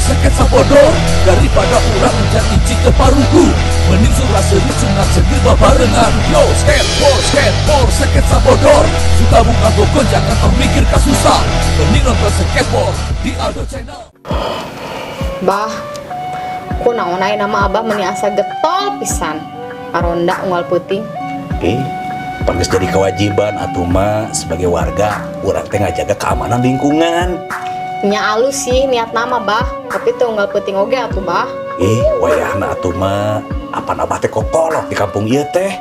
seket sabodor. Daripada urang jadi cike parugu, mending surah seri cengat cengir babarengan. Yo skateboard, skateboard, seket sabodor. Suka buka gogon jangan tong mikir kasusah. Mending nonton skateboard di Aldo Channel. Bah, kunaon aya nama abah meni asa getol pisan. Aronda unggal peuting. Pan geus jadi kewajiban atuh mah sebagai warga urang teh ngajaga keamanan lingkungan. Nya alus sih niat nama bah, tapi teu unggal peuting oge atuh bah. Wayahna atuh mah apan abah teh kokolot di kampung ieu teh.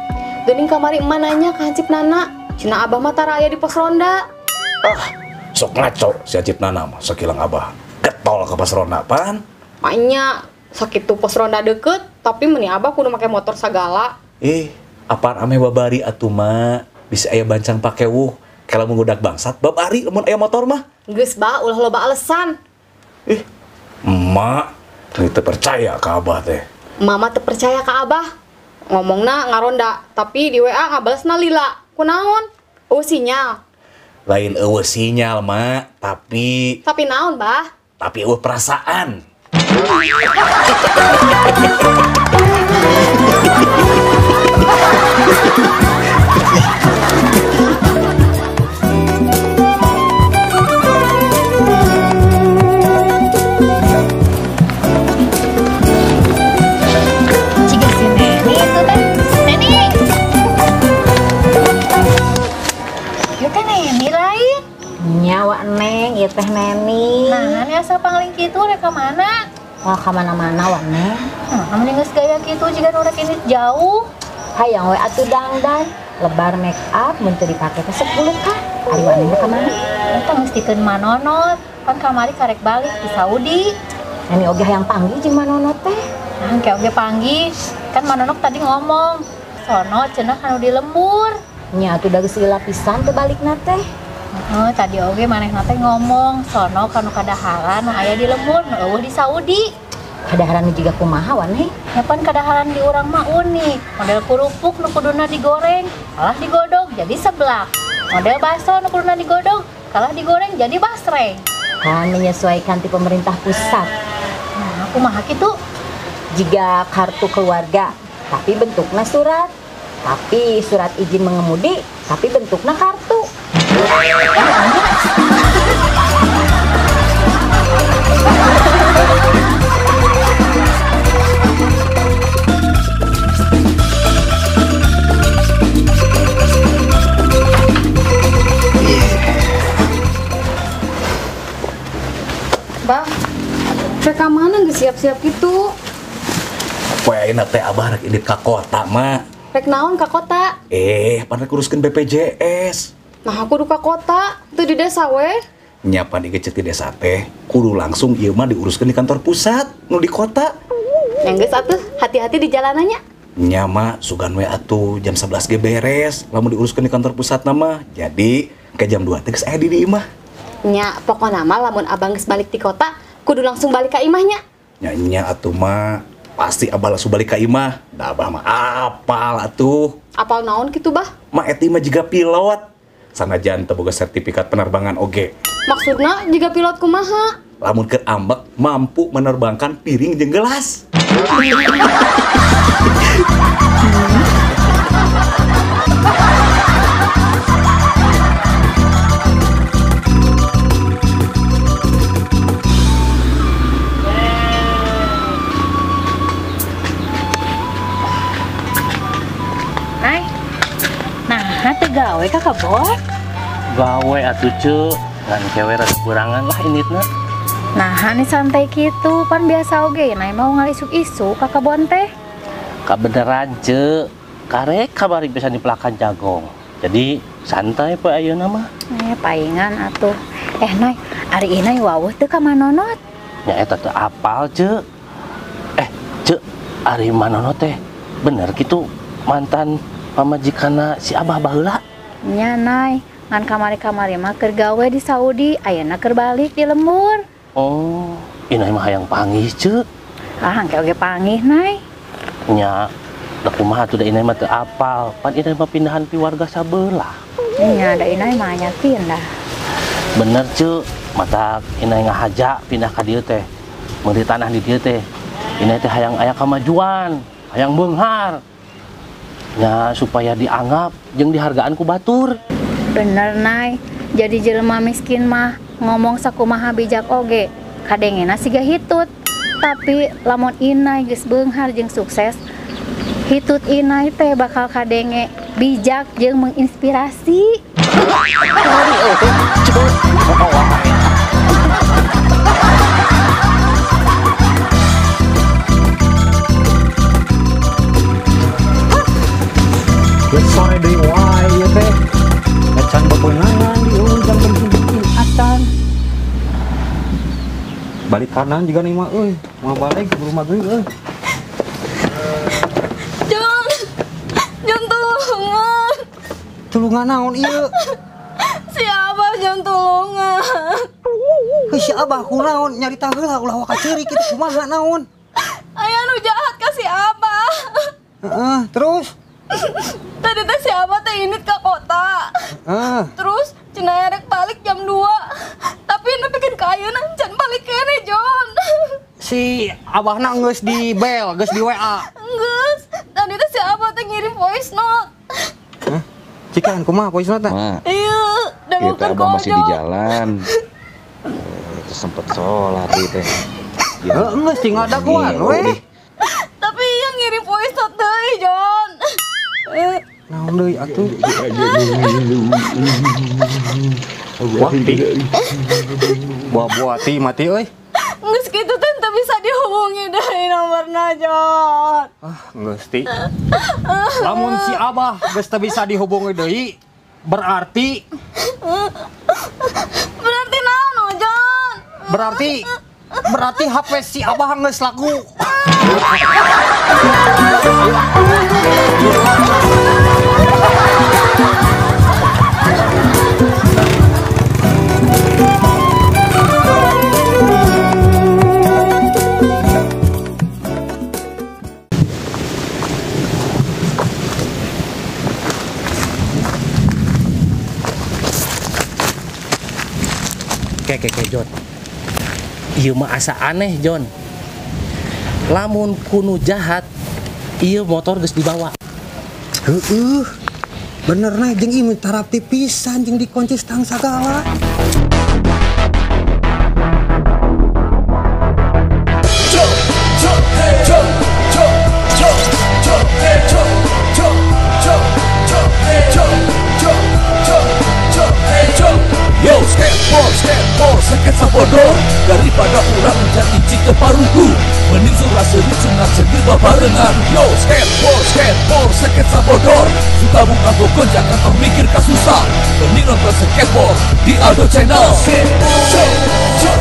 Geuning kamari emak nanya ka hansip Nana, cenah abah mah tara aya di pos ronda. Ah, sok ngaco si hansip Nana mah sakilang abah getol ke pos ronda pan. Maknya sakitu pos ronda deket, tapi meni abah kudu make motor sagala. Apaan ame babari atuh mah bisa aya bancang pakewuh kalau menggudak bangsat babari lamun aya motor mah. Geus bah ulah loba alasan. Emak teu percaya ka abah teh. Mama teu percaya ka abah. Ngomongna ngaronda tapi di WA ngabalesna lila. Kunaon? Eueuh sinyal. Lain eueuh sinyal mak, tapi naon bah? Tapi eueuh perasaan. Jika si Neni itu teh, Neni, ya teh Neni lain. Nyawa Neng, ya teh Neni. Nah, ini asa pangling kitu rek ka mana? Wah, ka mana-mana wa Neng. Nah, mending geus gaya kitu jiga nu rek ini jauh. Hayang we atuh dangdan, lebar make up mun teu dipake teh 10 kah. Ari wa Neng ka mana? Eta geus dikeun manonot, pan kamari karek balik di Saudi. Neni oge hayang panggih jeung manonot teh. Nah, engke oge panggih. Kan manonot tadi ngomong, sono cenah kanu di lembur. Nya atuh da geus lila pisan teu balikna teh. Tadi oge manehna teh ngomong sono kanu kadaharan nu aya di lembur nu eueuh di Saudi. Kadaharan juga kumaha wa Neng? Ya pan kadaharan di urang mah unik. Model kerupuk nu kuduna digoreng, kalah digodog jadi seblak. Model bakso nu kuduna digodog, kalah digoreng jadi basreng. Kan menyesuaikan ti pemerintah pusat. Nah, kumaha kitu? Jiga kartu keluarga, tapi bentukna surat. Tapi surat izin mengemudi, tapi bentukna kartu. Bah, rek ka mana geus siap-siap kitu? Poe ayeuna teh abah rek indit ka kota mah. Rek naon ka kota? Pan rek uruskeun BPJS. Nah, aku kudu ka kota, teu di desa we. Nya pan ieu di desa teh kudu langsung ieu mah diuruskeun di kantor pusat, nu di kota. Nya geus atuh, hati-hati di jalanannya. Nya mah sugan we atuh jam 11 ge beres, lamun diuruskeun di kantor pusat mah. Jadi ke jam 2 teh geus aya di dieu mah. Nya pokona mah lamun abang geus balik ti kota, kudu langsung balik ka imahnya. Nya nya atuh mah pasti abah langsung balik ka imah. Da abah mah apal atuh. Apal naon kitu bah? Ma eta mah jiga pilot. Sanajan teu boga sertifikat penerbangan oge. Maksudna jiga pilot kumaha? Lamun keur ambek mampu menerbangkan piring jeung gelas. Nay. Nah, teu gawe ka kebon? Gawe atuh ceu, ngan kewe rada kurangan lah inditna. Nah, ini santai kitu, pan biasa oge nay mau ngalisuk-isuk ka kebon teh. Kabeneran ceu, karek kamari bisa dipelakan jagong. Jadi santai poe ayeuna mah. Paingan atuh. Nay, ari inai wawuh teu ka manonot? Nya eta teu apal ceu. Ceu, ari manonot teh bener kitu mantan pamajikanna si abah baheula? Nya nay, ngan kamari-kamari mah keur gawe di Saudi, ayeuna keur balik di lembur. Oh, inai mah hayang panggih ceu. Ah, engke oge panggih nay. Nya, da kumaha atuh da inai mah teu apal, pan inai mah pindahan pi warga sabelah. Nya, da inai mah nya pindah. Bener ceu, mata inai ngahaja pindah ka dieu teh. Meuli tanah di dieu teh. Inai teh hayang aya kamajuan, hayang beunghar. Nya supaya dianggap jeung dihargaan ku batur. Bener Nay, jadi jelema miskin mah ngomong sakumaha bijak oge, kadengena siga hitut. Tapi lamun Inai geus beunghar jeung sukses, hitut Inai teh bakal kadenge bijak jeung menginspirasi. Sore deui wae ieu teh. Acan bebenangan di ujang berhenti acan. Balik kanan juga nih mah euy, mau balik ke rumah gue euy. Jon. Jon tulungan. Tulungan naon ieu? Si Abah Jon tulungan. Heuh si Abah kunaon nyarita heula ulah waka ceurik kitu kumaha naon? Aya nu jahat ka si Abah. Heeh, terus? Tadi teh si Abah teh indit ke kota. Terus cenah rek balik jam 2. Tapi nepikeun ka ayeuna can balik keneh, Jon. Si Abahna geus di bel, geus di WA. Geus. Tadi teh si Abah teh ngirim voice note. Hah? Cikan kumaha voice note? Iya, dan bukan Abah masih di jalan. Itu sempet sholat ieu teh. Heeh, geus tinggal dagoan we. Tapi yang ngirim voice note deui, Jon. Naon deui atuh? Wah, ti. Buah-buah ti mati euy. Geus kitu teh teu bisa dihubungi deui nomorna, Jon. Ah, geus ti. Lamun si Abah geus teu bisa dihubungi deui, berarti berarti naon, Jon? Berarti HP si Abah geus laku. Keke Jon. Ieu mah asa aneh Jon. Lamun kunu jahat, ieu motor geus dibawa. Heueuh. Bener nah jeung ieu tarapti pisan jeung dikunci stang sagala. Yo, skateboard, skateboard, seket sabodor. Daripada urang jadi cike parugu, mending surah seri sunat segir babarengan. Yo, skateboard, skateboard, seket sabodor. Suka buka bokon jangan termikir kasusah. Mending nonton skateboard di Aldo Channel. Skateboard.